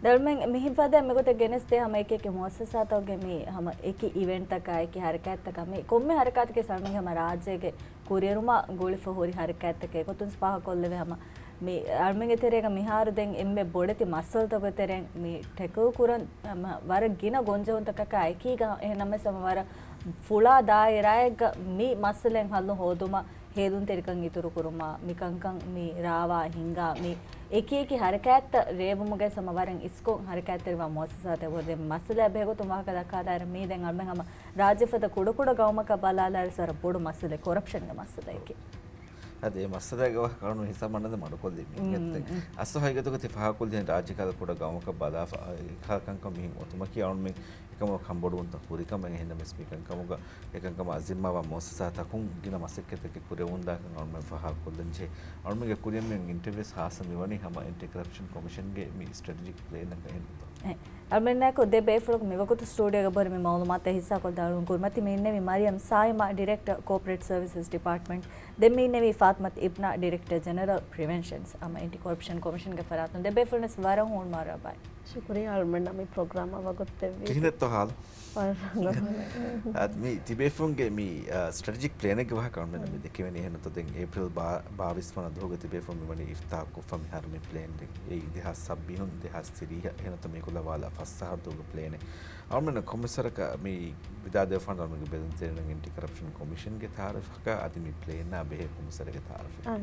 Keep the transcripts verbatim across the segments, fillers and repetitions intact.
އަޅުމެން މިހިން ފަދަ މިގޮތަށް ގެނެސްދޭ ހަމަ އެކި އެކި މުއައްސަސާތަކުގެ މި ހަމަ އެކި އިވެންޓްތަކާ އެކި ހަރަކާތްތަކާ މި ކޮންމެ ހަރަކާތެކޭ އަޅުމެން ހަމަ ރާއްޖޭގެ ކުރިއެރުމަށް ގުޅިފަ ހުރި ހަރަކާތްތަކެއް ގޮތުން ފާހަގަކޮށްލެވޭ ހަމަ މި އަޅުމެންގެ ތެރޭގަ މިހާރު ދެން އެންމެ ބޮޑެތި މައްސަލަތަކުގެ ތެރެއިން މި ޓެކަލް ކުރަން ހަމަ ވަރަށް ގިނަ ގޮންޖެހުންތަކަކާ އެކީގަ އެހެން ނަމަވެސް ހަމަ ވަރަށް ފުޅާ ދާއިރާއެއްގަ މި މައްސަލައިން ހައްލު ހޯދުމަށް ހޭލުންތެރިކަން އިތުރުކުރުމަށް މިކަންކަން މި ރާވާ ހިންގާ މި އެކި އެކި ހަރަކާތްތައް ރޭވުމުގައި ހަމަ ވަރަށް އިސްކޮށް ހަރަކާތްތެރިވާ މުއައްސަސާތަކުގެ ދެން މައްސަލައާ ބެހޭގޮތުން ވާހަކަ ދައްކާލާއިރު މީ ދެން އަޅުމެން ހަމަ ރާއްޖެ ފަދަ ކުޑަކުޑަ ގައުމަކަށް ބަލާލާއިރު ވަރަށް ބޮޑު މައްސަލައެއް ކޮރަޕްޝަންގެ މައްސަލައެކޭ. އަދި އެ މައްސަލައިގެ ވާހަކަ ހިސާބަށް މަންނަން މަޑުކޮށްލީ މި އިނގޭތޯ. އަސްލު ހަގީގަތުގަ ތި ފާހަގަކޮށްލި ރާއްޖެ ކަހަލަ ކުޑަ ގައުމަކަށް ބަލާފަ އެކަހަލަ ކަންކަން މިހެން އޮތުމަކީ އަޅުމެން އެކަމަކު ކަންބޮޑުވުންތައް ހުރިކަމެއް. އެހެންނަމަވެސް މިކަންކަމުގަ އެކަންކަމާ ޒިންމާވާ މުއައްސަސާތަކުން ގިނަ މަސައްކަތެއް ކުރެވުންދާކަން އަޅުމެން ފާހަގަކޮށްލަންޖެހޭ. އަޅުމެންގެ ކުރިއަށް މިއޮތް އިންޓަވިއު ވެސް ހާއްސަ މިވަނީ ހަމަ އެންޓި ކަރަޕްޝަން ކޮމިޝަންގެ މި ސްޓްރެޓެޖިކް ޕްލޭނަކަށް އެހެންތޯ؟ އެ، އަޅުމެންނާއެކު ދެ ބޭފުޅަކު މިވަގުތު ސްޓޫޑިއޯގަ ބޮޑު މި މައުލޫމާތު ހިއްސާކޮށްދާން ކުރިމަތި މި އިންނެވި މަރިޔަމް ސާއިމާ، ޑިރެކްޓަރ، ކޯޕަރޭޓް ސަރވިސަސް ޑިޕާޓްމަންޓް. ދެން މި އިންނެވި ފާތްމަތު އިބްނާ، ޑިރެކްޓަރ ޖެނެރަލް ޕްރިވެންޝަންސް، ހަމަ އެންޓި ކޮރަޕްޝަން ކޮމިޝަންގެ ފަރާތުން. ދެ ބޭފުޅުންވެސް ވަރަށް ހޫނު މަރުޙަބާ. ޝުކުރިއްޔާ އަޅުމެންނަށް މި ޕްރޮގްރާމަށް ވަގުތު ދެއްވީ. ކިހިނެއްތޯ ހާލު؟ ވަރަށް ރަނގަޅު. އަދި މި ތިބޭފުޅުންގެ މި، އާ، ސްޓްރެޓެޖިކް ޕްލޭނެއްގެ ވާހަކަ އަޅުމެންނަށް މި ދެކެވެނީ. އެހެންނަމަވެސް ދެން އޭޕްރިލް ބާ-، ބާވީސް ވަނަ ދުވަހުގަ ތިބޭފުޅުން މިވަނީ އިފްތިތާޙްކޮށްފަ މިހާރު މި ޕްލޭން ދެން އެއީ ދެހާސް ސައްބީސް، ދެހާސް ތިރީހަށް އެހެންނަމަވެސް މި ކުލަވާލާ ފަސް އަހަރު ދުވަހުގެ ޕްލޭނެއް. އަޅުމެންނަށް ކޮންމެސް ވަރަކަށް މި ވިދާޅުވެފަ އަޅުމެންގެ ބެލުންތެރިންނަށް އެންޓި ކަރަޕްޝަން ކޮމިޝަންގެ ތައާރަފަކާ އަދި މި ޕްލޭނާ ބެހޭ ކޮންމެސް ވަރެއްގެ ތައާރަފެއް. އާ.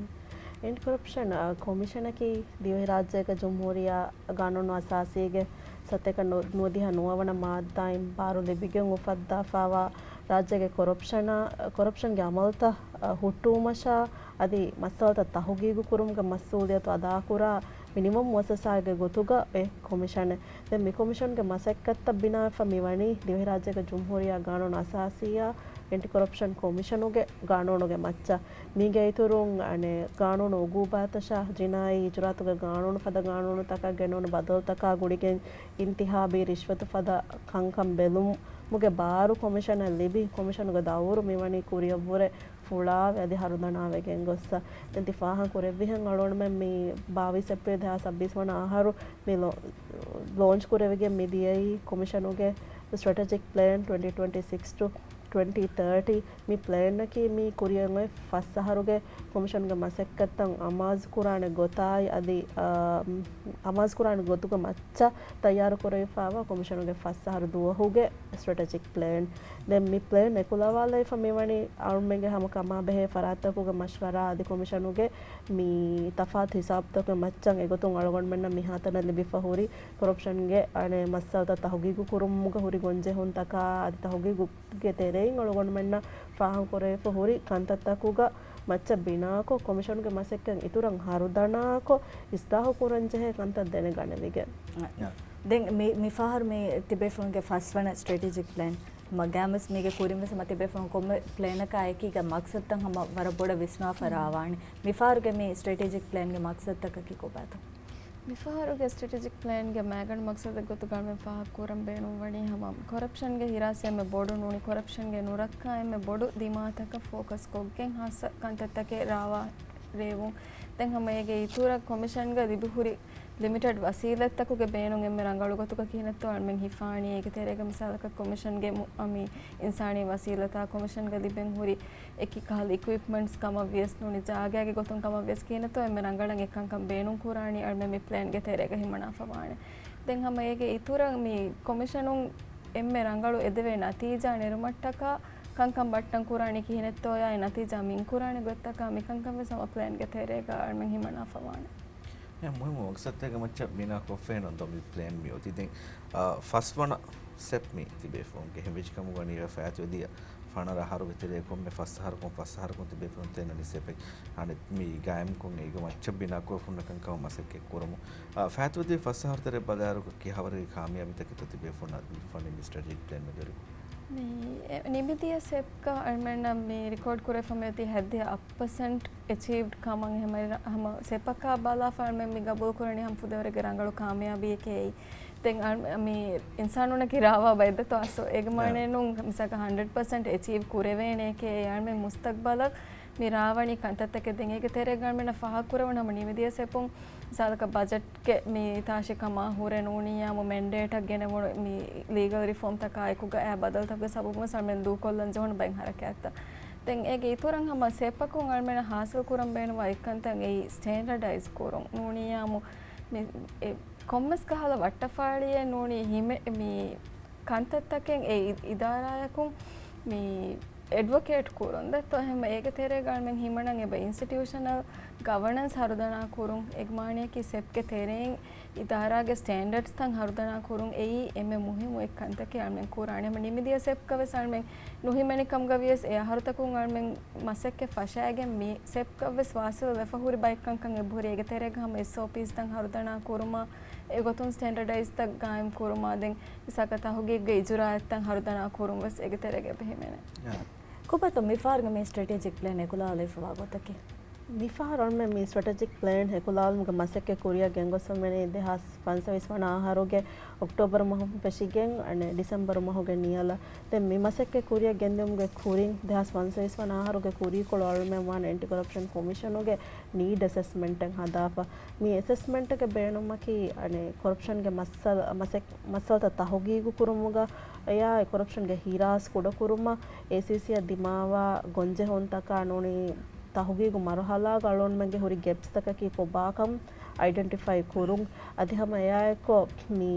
އެންޓި ކޮރަޕްޝަން، އާ، ކޮމިޝަނަކީ ދިވެހިރާއްޖޭގެ ޖުމްހޫރިއްޔާ ގާނޫނު އަސާސީގެ ސަތޭކަ ނު-، ނުވަދިހަ ނުވަ ވަނަ މާއްދާއިން ބާރު ލިބިގެން އުފައްދާފައިވާ ރާއްޖޭގެ ކޮރަޕްޝަނާ-، ކޮރަޕްޝަންގެ އަމަލުތައް، އާ، ހުއްޓުވުމަށާ އަދި މައްސަލަތައް ތަހުގީގު ކުރުމުގެ މަސްއޫލިއްޔަތު އަދާކުރާ މިނިވަން މުއައްސަސާއެއްގެ ގޮތުގަ އެ ކޮމިޝަނެއް. ދެން މި ކޮމިޝަންގެ މަސައްކަތްތައް ބިނާވެފަ މިވަނީ ދިވެހިރާއްޖޭގެ ޖުމްހޫރިއްޔާ ގާނޫނު އަސާސީއާ އެންޓި ކޮރަޕްޝަން ކޮމިޝަނުގެ ގާނޫނުގެ މައްޗަށް. މީގެ އިތުރުން އަނެއް ގާނޫނު އުގޫބާތަށާ ޖިނާއީ އިޖުރާތުގެ ގާނޫނު ފަދަ ގާނޫނުތަކަށް ގެނުނު ބަދަލުތަކާ ގުޅިގެން އިންތިހާބީ ރިޝްވަތު ފަދަ ކަންކަން ބެލުމުގެ ބާރު ކޮމިޝަނަށް ލިބި، ކޮމިޝަނުގެ ދައުރު މިވަނީ ކުރިއަށްވުރެ ފުޅާވެ އަދި ހަރުދަނާވެގެން ގޮއްސަ. ދެން ތި ފާހަގަ ކުރެއްވިހެން އަޅުގަނޑުމެން މި ބާވީސް އޭޕްރީލް ދެހާސް ސައްބީސް ވަނަ އަހަރު މި ލޯ-، ލޯންޗް ކުރެވިގެން މި ދިޔައީ ކޮމިޝަނުގެ ސްޓްރެޓެޖިކް ޕްލޭން ޓްވެންޓީ ޓްވެންޓީ ސިކްސް ޓު ޓްވެންޓީ ތާޓީ. މި ޕްލޭނަކީ މި ކުރިއަށް އޮތް ފަސް އަހަރުގެ ކޮމިޝަނުގެ މަސައްކަތްތައް އަމާޒުކުރާނެ ގޮތާއި އަދި، އާ، އަމާޒުކުރާނެ ގޮތުގެ މައްޗަށް ތައްޔާރު ކުރެވިފައިވާ ކޮމިޝަނުގެ ފަސް އަހަރު ދުވަހުގެ ސްޓްރެޓެޖިކް ޕްލޭން. ދެން މި ޕްލޭން އެކުލަވާލައިފަ މިވަނީ އަޅުމެންގެ ހަމަ ކަމާބެހޭ ފަރާތްތަކުގެ މަޝްވަރާ އަދި ކޮމިޝަނުގެ މި ތަފާތު ހިސާބުތަކުގެ މައްޗަށް. އެގޮތުން އަޅުގަނޑުމެންނަށް މިހާތަނަށް ލިބިފަ ހުރި ކޮރަޕްޝަންގެ އަނެއް މައްސަލަތައް ތަހުގީގު ކުރުމުގަ ހުރި ގޮންޖެހުންތަކާ އަދި ތަހުގީގުގެ ތެރެއިން އަޅުގަނޑުމެންނަށް ފާހަގަކުރެވިފަ ހުރި ކަންތައްތަކުގަ މައްޗަށް ބިނާކޮށް، ކޮމިޝަނުގެ މަސައްކަތް އިތުރަށް ހަރުދަނާކޮށް، އިސްލާހު ކުރަންޖެހޭ ކަންތައް ދެނެގަނެވިގެން. އަ، ދެން މި-، މިފަހަރު މި ތިބޭފުޅުންގެ ފަސްވަނަ ސްޓްރެޓެޖިކް ޕްލޭން މަގާމުސް މީގެ ކުރިންވެސް ހަމަ ތިބޭފުޅުން ކޮންމެ ޕްލޭނަކާ އެކީގަ މަގްސަދުތައް ހަމަ ވަރަށް ބޮޑަށް ވިސްނާފަ ރާވާނެ. މިފަހަރުގެ މި ސްޓްރެޓެޖިކް ޕްލޭންގެ މަގްސަދުތަކަކީ ކޮބާތޯ؟ މިފަހަރުގެ ސްޓްރެޓެޖިކް ޕްލޭންގެ މައިގަނޑު މަގްސަދެއް ގޮތުގަ އަޅުމެން ފާހަގަ ކުރަން ބޭނުންވަނީ ހަމަ ކޮރަޕްޝަންގެ ހިރާސް އެންމެ ބޮޑު ނޫނީ ކޮރަޕްޝަންގެ ނުރައްކާ އެންމެ ބޮޑު ދިމާތަކަށް ފޯކަސް ކޮށްގެން ހާއްސަ ކަންތައްތަކެއް ރާވާ ރޭވުން. ދެން ހަމަ އޭގެ އިތުރަށް ކޮމިޝަންގަ ލިބިހުރި ލިމިޓެޑް ވަސީލަތްތަކުގެ ބޭނުން އެންމެ ރަނގަޅު ގޮތުގަ ކިހިނެއްތޯ އަޅުމެން ހިފާނީ. އޭގެ ތެރޭގަ މިސާލަކަށް ކޮމިޝަންގެ މު-، އަ، މި އިންސާނީ ވަސީލަތާ ކޮމިޝަންގަ ލިބެން ހުރި އެކި ކަހަލަ އިކުއިޕްމަންޓްސް ކަމަށް ވިޔަސް ނޫނީ ޖާގައިގެ ގޮތުން ކަމަށް ވިޔަސް ކިހިނެއްތޯ އެންމެ ރަނގަޅަށް އެ ކަންކަން ބޭނުން ކުރާނީ އަޅުމެން މި ޕްލޭންގެ ތެރޭގަ ހިމަނާފަ ވާނެ. ދެން ހަމަ އޭގެ އިތުރަށް މި ކޮމިޝަނުން އެންމެ ރަނގަޅު އެދެވޭ ނަތީޖާ ނެރުމަށްޓަކާ ކަންކަން ބައްޓަން ކުރާނީ ކިހިނެއްތޯޔާ އެ ނަތީޖާ މިން ކުރާނެ ގޮތްތަކާ މި ކަންކަން ވެސް ހަމަ ޕްލޭންގެ ތެރޭގަ އަޅުމެން ހިމަނާފަ ވާނެ. އެ މުހިއްމު މަގްސަދުތަކެއްގެ މައްޗަށް ބިނާ ކޮށްފައި ނަން ދޯ މި ޕްލޭން މި އޮތީ. ދެން، އާ، ފަސްވަނަ ސްޓެޕް މި ތިބޭފުޅުންގެ ހެންވެއްޖެކަމުގަ ވަނީ ފައިތުވެދިޔަ ފަނަރަ އަހަރުގެ ތެރޭ ކޮންމެ ފަސް އަހަރަކުން، ފަސް އަހަރަކުން ތިބޭފުޅުން ތެރެއަންނަނީ ސްޓެޕެއް. އަނެއް މި ގާއިމްކޮށް އޭގެ މައްޗަށް ބިނާކޮށް ހުންނަ ކަންކަމަށް މަސައްކަތް ކުރަމު. އާ، ފައިތުވެދިޔަ ފަސް އަހަރު ތެރޭ ބަލާއިރު ކިހާވަރެއްގެ ކާމިޔާބީތަކެއްތޯ ތިބޭފުޅުންނަށް ލިބިފަވާނީ މި ސްޓްރެޓެޖިކް ޕްލޭން މެދުވެރިކޮށް؟ މި، އެ، ނިމިދިޔަ ސްޓެޕްގަ އަޅުމެންނަށް މި ރެކޯޑް ކުރެވިފަ މިއޮތީ ހަތްދިހަ އަށް ޕަސެންޓް އެޗީވްޑް ކަމަށް. އެހެންމަ ހަމަ ސްޓެޕަކާ ބަލާފަ އަޅުމެން މި ގަބޫލު ކުރަނީ ހަމަ ފުދޭވަރެއްގެ ރަނގަޅު ކާމިޔާބީއެކޭ. ދެން އަޅު-، މި އިންސާނުންނަކީ ރާވާ ބައެއް ދެތޯ އަސް އޭގެ މާނައެއް ނޫން މިސާލަކަށް ހަންޑްރެޑް ޕަސެންޓް އެޗީވް ކުރެވޭނެއެކޭ. އަޅުމެން މުސްތަގްބަލަށް މި ރާވަނީ ކަންތައްތަކެއް. ދެން އޭގެ ތެރޭގަ އަޅުމެންނަށް ފާހަގަކުރެވުނު ހަމަ ނިމިދިޔަ ސެޕުން މިސާލަކަށް ބަޖެޓްގެ މި ތާށި ކަމާ ހުރެ ނޫނިއްޔާމު މެންޑޭޓަށް ގެނެވުނު މި ލީގަލް ރިފޯމްތަކާ އެކުގަ އެ ބަދަލުތަކުގެ ސަބަބުން އަޅުމެން ދޫކޮށްލަން ޖެހުނު ބައެއް ހަރަކާތްތައް. ދެން އޭގެ އިތުރަށް ހަމަ ސެޕަކުން އަޅުމެންނަށް ހާސިލް ކުރަން ބޭނުންވާ އެއްކަންތައް އެއީ ސްޓޭންޑަޑައިޒް ކުރުން ނޫނިއްޔާމު މި އެ ކޮންމެސް ކަހަލަ ވައްޓަފާޅިއެއް ނޫނީ ހިމެ-، މި ކަންތައްތަކެއް އެ އި-، އިދާރާއަކުން މި އެޑްވޮކޭޓް ކުރުން ދެއްތޯ. އެހެން އޭގެ ތެރޭގަ އަޅުމެން ހިމަނަން އެބަ އިންސްޓިޓިއުޝަނަލް ގަވަނަންސް ހަރުދަނާ ކުރުން، އެ މާނަޔަކީ ސެޕްގެ ތެރެއިން އިދާރާގެ ސްޓޭންޑަޑްސްތައް ހަރުދަނާ ކުރުން އެއީ އެންމެ މުހިއްމު އެއް ކަންތަކެއް އަޅުމެން ކުރާނެ. ހަމަ ނިމިދިޔަ ސެޕްގަ ވެސް އަޅުމެން ނުހިމެނި ކަމުގަ ވިޔަސް އެ އަހަރުތަކުން އަޅުމެން މަސައްކަތް ފަށާގެން މި ސެޕްގަ ވެސް ވާސިލް ވެފަ ހުރި ބައެއް ކަންކަން އެބަހުރި. އޭގެ ތެރޭގަ ހަމަ އެސްއޯޕީސްތައް ހަރުދަނާ ކުރުމާ، އެގޮތުން ސްޓޭންޑަޑައިޒްތައް ގާއިމް ކުރުމާ، ދެން މިސާލަކަށް ތަހުގީގުގެ އިޖުރާއަތްތައް ހަރުދަނާ ކުރުން ވެސް އޭގެ ތެރޭގަ އެބަ ހިމެނޭ. ކޮބާތޯ މިފަހަރުގެ މި ސްޓްރެޓެޖިކް ޕްލޭން އެކުލާލައިފަވާ ގޮތަކީ؟ މިފަހަރު އަޅުމެން މި ސްޓްރެޓެޖިކް ޕްލޭން އެކުލާލުމުގެ މަސައްކަތް ކުރިއަށް ގެންގޮސްފަ މިވަނީ ދެހާސް ފަންސަވީސް ވަނަ އަހަރުގެ އޮކްޓޯބަރު މަހުން ފެށިގެން އަނެއް ޑިސެމްބަރު މަހުގެ ނިޔަލަށް. ދެން މި މަސައްކަތް ކުރިއަށް ގެންދިއުމުގެ ކުރިން ދެހާސް ފަންސަވީސް ވަނަ އަހަރުގެ ކުރީކޮޅު އަޅުމެން ވާނެ އެންޓި ކޮރަޕްޝަން ކޮމިޝަނުގެ ނީޑް އެސެސްމަންޓެއް ހަދާފަ. މި އެސެސްމަންޓުގެ ބޭނުމަކީ އަނެއް ކޮރަޕްޝަންގެ މައްސަލަ، މަސައް-، މައްސަލަތައް ތަހުގީގު ކުރުމުގަ އެއާ އެ ކޮރަޕްޝަންގެ ހިރާސް ކުޑަކުރުމަށް އޭސީސީއަށް ދިމާވާ ގޮންޖެހުންތަކާ ނޫނީ ތަހުގީގު މަރުހަލާގަ އަޅުގަނޑުމެންގެ ހުރި ގެޕްސްތަކަކީ ކޮބާކަން އައިޑެންޓިފައި ކުރުން. އަދި ހަމަ އެއާއެއްކޮށް މި،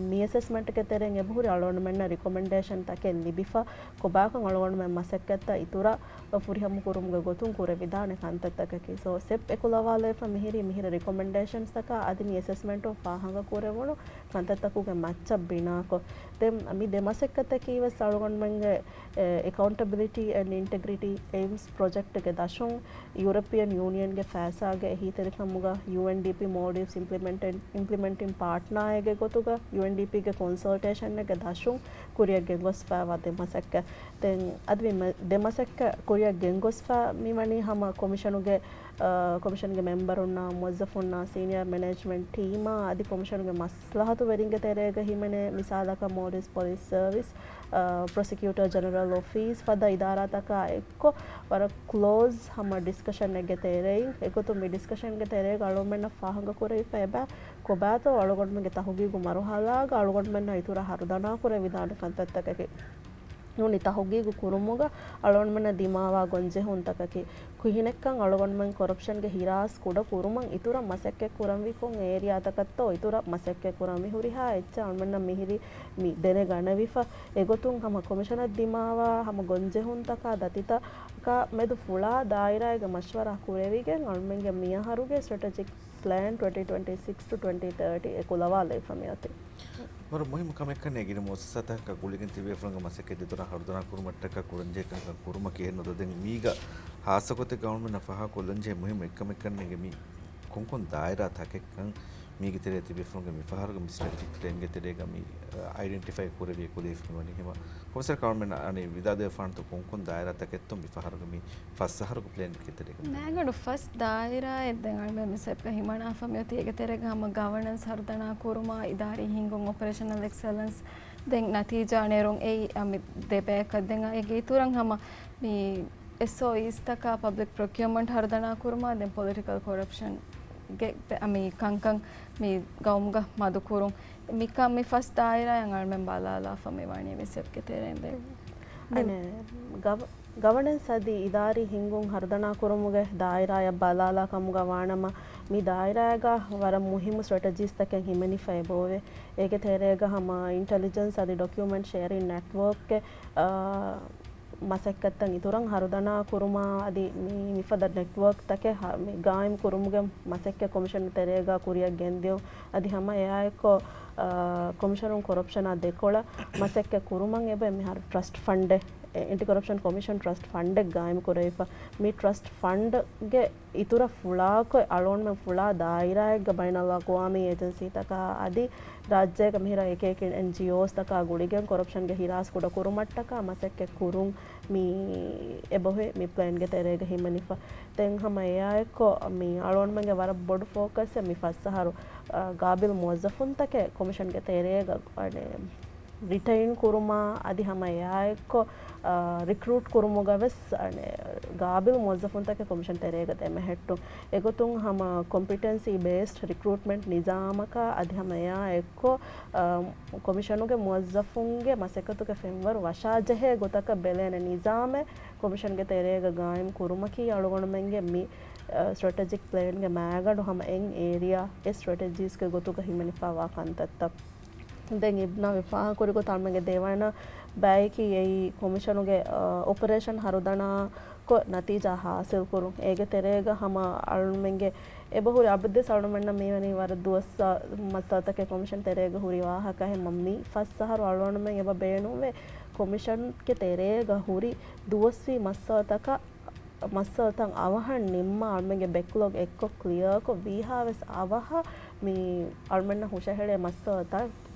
މި އެސެސްމަންޓުގެ ތެރެއިން އެބަހުރި އަޅުގަނޑުމެންނަށް ރިކޮމެންޑޭޝަންތަކެއް ލިބިފަ، ކޮބާކަން އަޅުގަނޑުމެން މަސައްކަތްތައް އިތުރަށް ފުރިހަމަ ކުރުމުގެ ގޮތުން ކުރެވިދާނެ ކަންތައްތަކަކީ. ސޯ، ސެޕް އެކުލަވާލައިފަ މިހިރީ މިހިރަ ރިކޮމެންޑޭޝަންސްތަކާ އަދި މި އެސެސްމަންޓުން ފާހަގަ ކުރެވުނު ކަންތައްތަކުގެ މައްޗަށް ބިނާކޮށް، ދެން މި ދެ މަސައްކަތަކީ ވެސް އަޅުގަނޑުމެންގެ، އެ، އެކައުންޓަބިލިޓީ އެންޑް އިންޓެގްރިޓީ އެއިމްސް ޕްރޮޖެކްޓްގެ ދަށުން ޔޫރަޕިއަން ޔޫނިއަންގެ ފައިސާގެ އެހީތެރިކަމުގަ ޔޫއެންޑީޕީ މޯލްޑިވްސް އިމްޕްލިމެންޓިން، އިމްޕްލިމެންޓިން ޕާޓްނާއެއްގެ ގޮތުގަ ޔޫއެންޑީޕީގެ ކޮންސަލްޓޭޝަންއެއްގެ ދަށުން ކުރިއަށް ގެންގޮސްފައިވާ ދެ މަސައްކަތް. ދެން އަދި މި މަ-، ދެ މަސައްކަތް ކުރިއަށް ގެންގޮސްފަ މިވަނީ ހަމަ ކޮމިޝަނުގެ، އާ، ކޮމިޝަންގެ މެމްބަރުންނާ، މުވައްޒަފުންނާ، ސީނިއަރ މެނޭޖްމަންޓް ޓީމާ އަދި ކޮމިޝަނުގެ މަސްލަހަތުވެރިންގެ ތެރޭގަ ހިމެނޭ، މިސާލަކަށް މޯލްޑިވްސް ޕޮލިސް ސަރވިސް، އާ، ޕްރޮސިކިއުޓަރ ޖެނެރަލް އޮފީސް ފަދަ އިދާރާތަކާ އެއްކޮށް ވަރަށް ކްލޯޒް ހަމަ ޑިސްކަޝަންއެއްގެ ތެރެއިން އެގޮތުން މި ޑިސްކަޝަންގެ ތެރޭގަ އަޅުގަނޑުމެންނަށް ފާހަގަކުރެވިފަ އެބަ ކޮބާތޯ އަޅުގަނޑުމެންގެ ތަހުގީގު މަރުހަލާގަ އަޅުގަނޑުމެންނަށް އިތުރަށް ހަރުދަނާކުރެވިދާނެ ކަންތައްތަކަކީ. ނޫނީ ތަހުގީގު ކުރުމުގަ އަޅުގަނޑުމެންނަށް ދިމާވާ ގޮންޖެހުންތަކަކީ، ކިހިނެއްކަން އަޅުގަނޑުމެން ކޮރަޕްޝަންގެ ހިރާސް ކުޑަ ކުރުމަށް އިތުރަށް މަސައްކަތް ކުރަންވީ ކޮން އޭރިއާތަކަށްތޯ އިތުރަށް މަސައްކަތް ކުރަންވީ ހުރިހާ އެއްޗެއް އަޅުގަނޑުމެންނަށް މިހިރީ މި ދެނެގަނެވިފަ. އެގޮތުން ހަމަ ކޮމިޝަނަށް ދިމާވާ ހަމަ ގޮންޖެހުންތަކާ ދަތިތަކާ މެދު ފުޅާ ދާއިރާއެއްގެ މަޝްވަރާ ކުރެވިގެން އަޅުމެންގެ މިއަހަރުގެ ސްޓްރެޓެޖިކް ޕްލޭން ޓްވެންޓީ ޓްވެންޓީ ސިކްސް ޓު ޓްވެންޓީ ތާޓީ އެކުލަވާލައިފަ މިއޮތީ. ވަރަށް މުހިއްމު ކަމެއްކަން އެ ގިނަ މުއައްސަސާތަކަކާ ގުޅިގެން ތިބޭފުޅުންގެ މަސައްކަތް ދެދޮރާ ހަރުދަނާ ކުރުމަށްޓަކާ ކުރަންޖެހޭ ކަންކަން ކުރުމަކީ އެހެން ނުދަ. ދެން މީގަ ހާއްސަގޮތެއް ގަވަރމަންޓް ފާހަގަކޮށްލަންޖެހޭ މުހިއްމު އެއްކަމެއްކަން އެނގޭ މި ކޮންކޮން ދާއިރާ ތަކެއްކަން މީގެ ތެރޭ ތިބޭފުޅުންގެ މިފަހަރުގެ މި ސްޓްރެޓެޖިކް ޕްލޭންގެ ތެރޭގަ މި، އަ، އައިޑެންޓިފައި ކުރެވި އެކުލެވިފަ މިވަނީ. ހަމަ ކޮމިސަރ ކަވަރމަންޓް އަނެއް ވިދާދޭ ފާންތު ކޮންކޮން ދާއިރާ ތަކެއްތޯ މި ފަހަރުގެ މި ފަސް އަހަރުގެ ޕްލޭންގެ ތެރޭގަ މި މާގަނޑު ފަސް ދާއިރާއެއް ދެން އަޅުމެން މި ސެޕްގަ ހިމަނާފަ މިއޮތީ. އޭގެ ތެރޭގަ ހަމަ ގަވަނަންސް ހަރުދަނާ ކުރުމާ، އިދާރީ ހިންގުން، އޮޕަރޭޝަނަލް އެކްސެލެންސް، ދެން ނަތީޖާ ނެރުން އެއީ އަ، މި ދެބަޔަކަށް. ދެން އަ، އޭގެ އިތުރަށް ހަމަ މި އެސްއޯއީސްތަކާ ޕަބްލިކް ޕްރޮކިއުމަންޓް ހަރުދަނާ ކުރުމާ، ދެން ޕޮލިޓިކަލް ކޮރަޕްޝަންގެ އަ، މި ކަންކަން މި ގައުމުގަ މަދުކުރުން. މިކަން މި ފަސް ދާއިރާއަށް އަޅުމެން ބަލާލާފަ މިވަނީ މި ސެޕްގެ ތެރެއިން ދެން. އަނެއް ގަވަ-، ގަވަނަންސް އަދި އިދާރީ ހިންގުން ހަރުދަނާ ކުރުމުގެ ދާއިރާއަށް ބަލާލާ ކަމުގަ ވާނަމަ، މި ދާއިރާއެއްގަ ވަރަށް މުހިއްމު ސްޓްރެޓެޖީސްތަކެއް ހިމެނިފަ އެބައޮވޭ. އޭގެ ތެރޭގަ ހަމަ އިންޓެލިޖެންސް އަދި ޑޮކިއުމެންޓް ޝެއަރިން ނެޓްވޯކްގެ، އާ، މަސައްކަތްތައް އިތުރަށް ހަރުދަނާ ކުރުމާ އަދި މި-، މިފަދަ ނެޓްވޯކްތަކެއް ހަ-، މި ގާއިމް ކުރުމުގެ މަސައްކަތް ކޮމިޝަން ތެރޭގަ ކުރިއަށް ގެންދިޔުން. އަދި ހަމަ އެއާއެއްކޮށް، އާ، ކޮމިޝަނުން ކޮރަޕްޝަނާ ދެކޮޅަށް މަސައްކަތް ކުރުމަށް އެބަ މިހާރު ޓްރަސްޓް ފަންޑެއް، އެ، އެންޓި ކޮރަޕްޝަން ކޮމިޝަން ޓްރަސްޓް ފަންޑެއް ގާއިމް ކުރެވިފަ. މި ޓްރަސްޓް ފަންޑްގެ އިތުރަށް ފުޅާކޮށް، އަޅުގަނޑުމެން ފުޅާ ދާއިރާއެއްގަ ބައިނަލްއަގުވާމީ އޭޖެންސީތަކާ އަދި ރާއްޖޭގަ މިހިރަ އެކިއެކި އެންޖީއޯސްތަކާ ގުޅިގެން ކޮރަޕްޝަންގެ ހިރާސް ކުޑަ ކުރުމަށްޓަކާ މަސައްކަތް ކުރުން މި އެބަހުރި މި ޕްލޭންގެ ތެރޭގަ ހިމެނިފަ. ދެން ހަމަ އެއާއެއްކޮށް، މި އަޅުގަނޑުމެންގެ ވަރަށް ބޮޑު ފޯކަސްއެއް މި ފަސް އަހަރު، އަ، ގާބިލް މުވައްޒަފުންތަކެއް ކޮމިޝަންގެ ތެރޭގަ، އަނެއް، ރިޓައިން ކުރުމާ އަދި ހަމަ އެއާއެއްކޮށް، އާ، ރިކްރޫޓް ކުރުމުގަވެސް، އަނެ، ގާބިލް މުވައްޒަފުންތަކެއް ކޮމިޝަން ތެރޭގަ ދެމެހެއްޓުން. އެގޮތުން ހަމަ ކޮމްޕިޓެންސީ ބޭސްޑް ރިކްރޫޓްމަންޓް ނިޒާމަކާ އަދި ހަމަ އެއާއެއްކޮށް، އާ، ކޮމިޝަނުގެ މުވައްޒަފުންގެ މަސައްކަތުގެ ފެންވަރު ވަށާޖެހޭ ގޮތަކަށް ބެލޭނެ ނިޒާމެއް ކޮމިޝަންގެ ތެރޭގަ ގާއިމް ކުރުމަކީ އަޅުގަނޑުމެންގެ މި، އާ، ސްޓްރެޓެޖިކް ޕްލޭންގެ މައިގަނޑު ހަމަ އެއް އޭރިއާ އެއް ސްޓްރެޓެޖީސްގެ ގޮތުގަ ހިމެނިފައިވާ ކަންތައްތައް. ދެން އިބްނާ މި ފާހަގަކުރި ގޮތަށް އަޅުމެންގެ ދެވަނަ ބައިކީ އެއީ ކޮމިޝަނުގެ، އާ، އޮޕަރޭޝަން ހަރުދަނާކޮށް ނަތީޖާ ހާސިލްކުރުން. އޭގެ ތެރޭގަ ހަމަ އަޅުމެންގެ އެބަހުރި އަބަދުވެސް އަޅުމެންނަށް މިވަނީ ވަރަށް ދުވަސް، އާ، މައްސަލަތަކެއް ކޮމިޝަން ތެރޭގަ ހުރި ވާހަކަ. އެހެން މި ފަސް އަހަރު އަޅުގަނޑުމެން އެބަ ބޭނުންވޭ ކޮމިޝަންގެ ތެރޭގަ ހުރި ދުވަސްވީ މައްސަލަތަކަށް މައްސަލަތައް އަވަހަށް ނިންމާ އަޅުމެންގެ ބެކްލޮގް އެއްކޮށް ކްލިއަރކޮށް ވީހާވެސް އަވަހަށް މި އަޅުމެންނަށް ހުށަހެޅޭ މައްސަލަތައް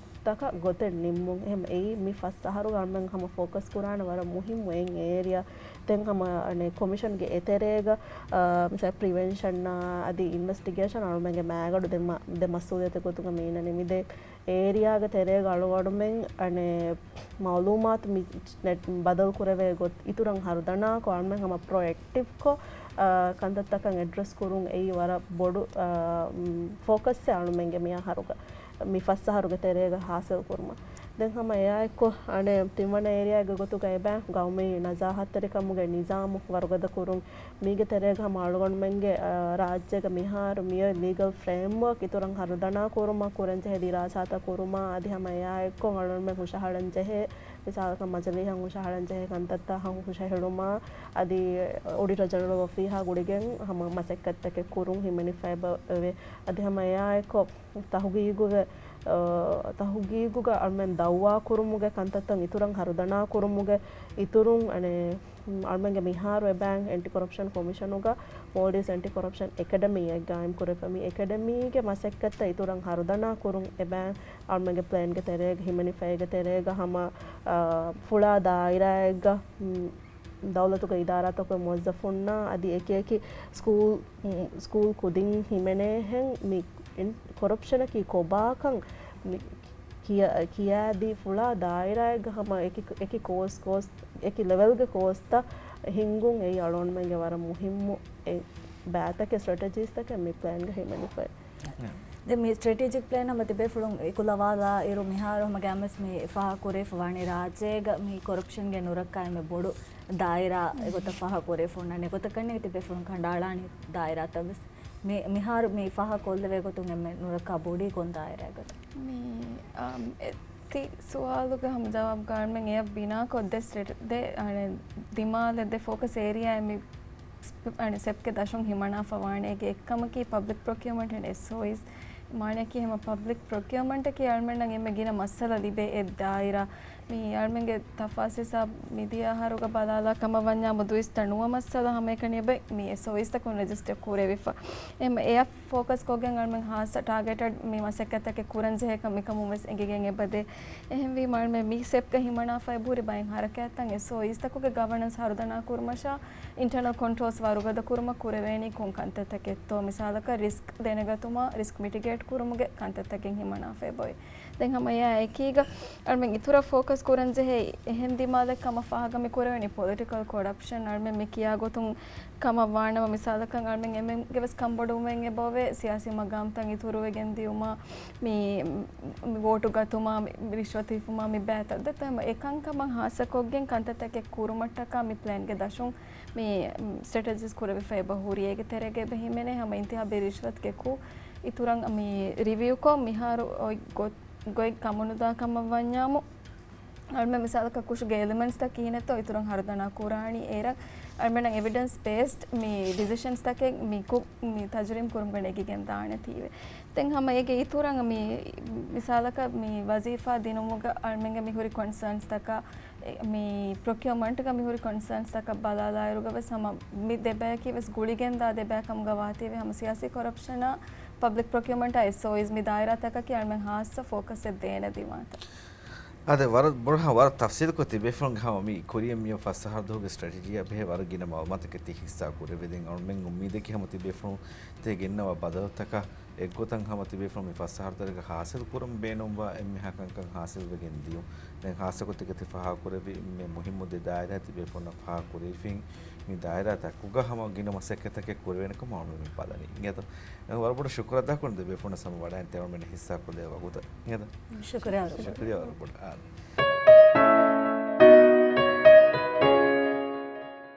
ތަކަށް ގޮތެއް ނިންމުން. އެހެން އެއީ މި ފަސް އަހަރުގަ އަޅުމެން ހަމަ ފޯކަސް ކުރާނެ ވަރަށް މުހިއްމު އެއް އޭރިއާ. ދެން ހަމަ އަނެއް ކޮމިޝަންގެ އެތެރޭގަ، އާ، މިސާ ޕްރިވެންޝަން އާ، އަދި އިންވެސްޓިގޭޝަން އަޅުމެންގެ މައިގަނޑު ދެ މަ-، ދެ މަސްއޫލިއްޔަތެއް ގޮތުގަ މި އިންނަނީ. މި ދެ އޭރިއާގެ ތެރޭގަ އަޅުގަނޑުމެން އަނެއް މައުލޫމާތު މި ނެޓް ބަދަލު ކުރެވޭ ގޮތް އިތުރަށް ހަރުދަނާކޮށް އަޅުމެން ހަމަ ޕްރޮއެކްޓިވްކޮށް، އާ، ކަންތައްތަކަށް އެޑްރެސް ކުރުން އެއީ ވަރަށް ބޮޑު، އާ، މް، ފޯކަސްއެއް އަޅުމެންގެ މި އަހަރުގަ، މި ފަސް އަހަރުގެ ތެރޭގަ ހާސިލް ކުރުމަށް. ދެން ހަމަ އެއާއެއްކޮށް އަނެއް ތިންވަނަ އޭރިއާގެ ގޮތުގަ އެބަ ގައުމީ ނަޒާހަތްތެރިކަމުގެ ނިޒާމު ވަރުގަދަ ކުރުން. މީގެ ތެރޭގަ ހަމަ އަޅުގަނޑުމެންގެ، އާ، ރާއްޖޭގަ މިހާރު މިއޮތް ލީގަލް ފްރޭމްވަރކް އިތުރަށް ހަރުދަނާ ކުރުމަށް ކުރަންޖެހޭ ދިރާސާތައް ކުރުމާ އަދި ހަމަ އެއާއެއްކޮށް އަޅުގަނޑުމެން ހުށަހަޅަންޖެހޭ، މިސާލަކަށް މަޖިލީހަށް ހުށަހަޅަންޖެހޭ ކަންތައްތައް ހަ-، ހުށަހެޅުމާ އަދި އޮޑިޓަރ ޖެނެރަލް އޮފީހާ ގުޅިގެން ހަމަ މަސައްކަތްތަކެއް ކުރުން ހިމެނިފައިބަ އެވެ. އަދި ހަމަ އެއާއެއްކޮށް ތަހުގީގުގެ، އާ، ތަހުގީގުގަ އަޅުމެން ދައުވާ ކުރުމުގެ ކަންތައްތައް އިތުރަށް ހަރުދަނާ ކުރުމުގެ އިތުރުން އަނެއް އަޅުމެންގެ މިހާރު އެބައިން އެންޓި ކޮރަޕްޝަން ކޮމިޝަނުގަ މޯލްޑިވްސް އެންޓި ކޮރަޕްޝަން އެކަޑަމީއެއް ގާއިމް ކުރެފަ. މި އެކަޑަމީގެ މަސައްކަތްތައް އިތުރަށް ހަރުދަނާ ކުރުން އެބައިން އަޅުމެންގެ ޕްލޭންގެ ތެރޭގަ ހިމެނިފައިގެ ތެރޭގަ ހަމަ، އާ، ފުޅާ ދާއިރާއެއްގަ، މް، ދައުލަތުގެ އިދާރާތަކުގެ މުވައްޒަފުންނާ އަދި އެކި އެކި ސްކޫލް، މް، ސްކޫލް ކުދިން ހިމެނޭހެން މި އިން-، ކޮރަޕްޝަނަކީ ކޮބާކަން މި ކިޔާ-، ކިޔާދީ ފުޅާ ދާއިރާއެއްގަ ހަމަ އެކި، އެކި ކޯސް، ކޯސް، އެކި ލެވެލްގެ ކޯސްތައް ހިންގުން އެއީ އަޅުގަނޑުމެންގެ ވަރަށް މުހިއްމު އެއް ބައިތަކެއް ސްޓްރެޓެޖީސްތަކެއް މި ޕްލޭންގަ ހިމެނިފައި. ދެން މި ސްޓްރެޓެޖިކް ޕްލޭން ހަމަ ތިބޭފުޅުން އެކުލަވާލާ އިރު މިހާރު ހަމަ ގައިމުވެސް މި ފާހަގަކުރެވިފަ ވާނީ ރާއްޖޭގަ މި ކޮރަޕްޝަންގެ ނުރައްކާ އެންމެ ބޮޑު ދާއިރާ އެގޮތަށް ފާހަގަކުރެވިފަ އޮންނާނެ. އެގޮތަކަށް ތިބޭފުޅުން ކަނޑައަޅާނީ ދާއިރާތައް ވެސް. މި-، މިހާރު މި ފާހަގަކޮށްލެވޭ ގޮތުން އެންމެ ނުރައްކާ ބޮޑީ ކޮން ދާއިރާއެއްގަތޯ؟ މި، އާ، އެ، ތި ސުވާލުގެ ހަމަ ޖަވާބު ގާންމެން އެއަށް ބިނާކޮށް ދެ ސްޓްރެޓ-، ދެ، އަނެ، ދިމާލެއް ދެ ފޯކަސް އޭރިއާއެއް މި ސްޕް-، އަނެ، ސްޓެޕްގެ ދަށުން ހިމަނާފަ ވާނެ. އޭގެ އެއްކަމަކީ ޕަބްލިކް ޕްރޮކިއުމަންޓް އެންޑް އެސްއޯއީސް. މާނައަކީ ހަމަ ޕަބްލިކް ޕްރޮކިއުމަންޓަކީ އަޅުމެންނަށް އެންމެ ގިނަ މައްސަލަ ލިބޭ އެއް ދާއިރާ. މި އަޅުމެންގެ ތަފާސް ހިސާބު މިދިޔަ އަހަރުގަ ބަލާލާ ކަމަށް ވަންޏާ މުދު އިސްތަ ނުވަ މައްސަލަ ހަމައެކަނި އެބަ މި އެސްއޯއީސްތަކުން ރެޖިސްޓަރ ކުރެވިފަ. އެހެން އެއަށް ފޯކަސް ކޮށްގެން އަޅުމެން ހާއްސަ ޓާގެޓެޑް މި މަސައްކަތްތަކެއް ކުރަން ޖެހޭކަން މިކަމުން ވެސް އެނގިގެން އެބަދޭ. އެހެންވީމަ އަޅުމެން މި ސްޓެޕްގަ ހިމަނާފަ އެބަހުރި ބައެއް ހަރަކާތްތައް އެސްއޯއީސްތަކުގެ ގަވަނަންސް ހަރުދަނާ ކުރުމަށާ އިންޓަރނަލް ކޮންޓްރޯލްސް ވަރުގަދަ ކުރުމަށް ކުރެވޭނީ ކޮން ކަންތައްތަކެއްތޯ؟ މިސާލަކަށް ރިސްކް ދެނެގަތުމާ ރިސްކް މިޓިގޭޓް ކުރުމުގެ ކަންތައްތަކެއް ހިމަނާފަ އެބައޮތް. ދެން ހަމަ އެއާ އެކީގަ އަޅުމެން އިތުރަށް ފޯކަސް ކުރަން ޖެހޭ އެހެން ދިމާލެއް ކަމަށް ފާހަގަ މި ކުރެވެނީ ޕޮލިޓިކަލް ކޮރަޕްޝަން. އަޅުމެން މި ކިޔާ ގޮތުން ކަމަށް ވާނަމަ، މިސާލަކަށް އަޅުމެން އެންމެންގެ ވެސް ކަންބޮޑުވުމެއް އެބައޮވޭ ސިޔާސީ މަގާމްތައް އިތުރުވެގެން ދިޔުމާ، މި، މި ވޯޓު ގަތުމާ، މި ރިޝްވަތު ހިފުމާ، މި ބައިތައް ދެތަ ހަމަ އެކަންކަމަށް ހާއްސަކޮށްގެން ކަންތައްތަކެއް ކުރުމަށްޓަކާ މި ޕްލޭންގެ ދަށުން މި ސްޓްރެޓެޖީސް ކުރެވިފަ އެބަ ހުރި. އޭގެ ތެރޭގަ އެބަ ހިމެނޭ ހަމަ އިންތިހާބީ ރިޝްވަތުގެ ކޫ އިތުރަށް މި ރިވިއުކޮށް، މިހާރު އޮތް ގޮތް، ގޮތް ކަމުނުދާ ކަމަށް ވަންޏާމު، އަޅުމެން މިސާލަކަށް ކުށުގެ އެލިމެންޓްސްތައް ކިހިނެއްތޯ އިތުރަށް ހަރުދަނާ ކުރާނީ. އޭރަށް އަޅުމެންނަށް އެވިޑެންސް ބޭސްޑް މި ޑިސިޝަންސްތަކެއް މި ކު-، މި ތަޖުރީމް ކުރުމުގަ ނެގިގެން ދާނެތީވެ. ދެން ހަމަ އޭގެ އިތުރަށް މި މިސާލަކަށް މި ވަޒީފާ ދިނުމުގަ އަޅުމެންގެ މި ހުރި ކޮންސާންސްތަކަށް، އެ، މި ޕްރޮކިއުމަންޓްގަ މި ހުރި ކޮންސާންސްތަކަށް ބަލާލާއިރުގަ ވެސް ހަމަ މި ދެބަޔަކީ ވެސް ގުޅިގެންދާ ދެބަޔަކަމުގަ ވާތީވެ، ހަމަ ސިޔާސީ ކޮރަޕްޝަނާ ޕަބްލިކް ޕްރޮކިއުމަންޓާ އެސްއޯއީސް މި ދާއިރާތަކަކީ އަޅުމެން ހާއްސަ ފޯކަސްއެއް ދޭނެ ދިމާތައް. އާދެ، ވަރަށް ބޮޑަށް، ވަރަށް ތަފްސީލުކޮށް ތިބޭފުޅުންގެ ހަމަ މި ކުރިއަށް މިއޮތް ފަސް އަހަރު ދުވަހުގެ ސްޓްރެޓެޖީއާ ބެހޭ ވަރަށް ގިނަ މައުލޫމާތުތަކެއް ތި ހިއްސާ ކުރެވި. ދެން އަޅުމެން އުއްމީދަކީ ހަމަ ތިބޭފުޅުން ތި ގެންނަވާ ބަދަލުތަކަށް އެއްގޮތަށް ހަމަ ތިބޭފުޅުން މި ފަސް އަހަރު ތެރޭގަ ހާސިލް ކުރަން ބޭނުންވާ އެންމެހާ ކަންކަން ހާސިލް ވެގެން ދިޔުން. ދެން ހާއްސަކޮށް ތިކަތި ފާހަގަކުރެއްވި މި މުހިއްމު ދެ ދާއިރާ ތިބޭފުޅުންނަށް ފާހަގަކުރެވިފިން މި ދާއިރާތަކުގަ ހަމަ ގިނަ މަސައްކަތްތަކެއް ކުރެވޭނެކަމަށް އަޅުގަނޑު ބަލަނީ. އިނގޭތަ؟ އެ ވަރަށް ބޮޑަށް ޝުކުރާ ދައްކަން ދެ ބޭފުޅުންނަށް ހަމަ ވަޑައިން ތެރެވަން ހިއްސާ ކޮށްދޭ ވަގުތަށް. އިނގޭތަ؟ ޝުކުރިއްޔާ. ޝުކުރިއްޔާ ވަރަށް ބޮޑަށް.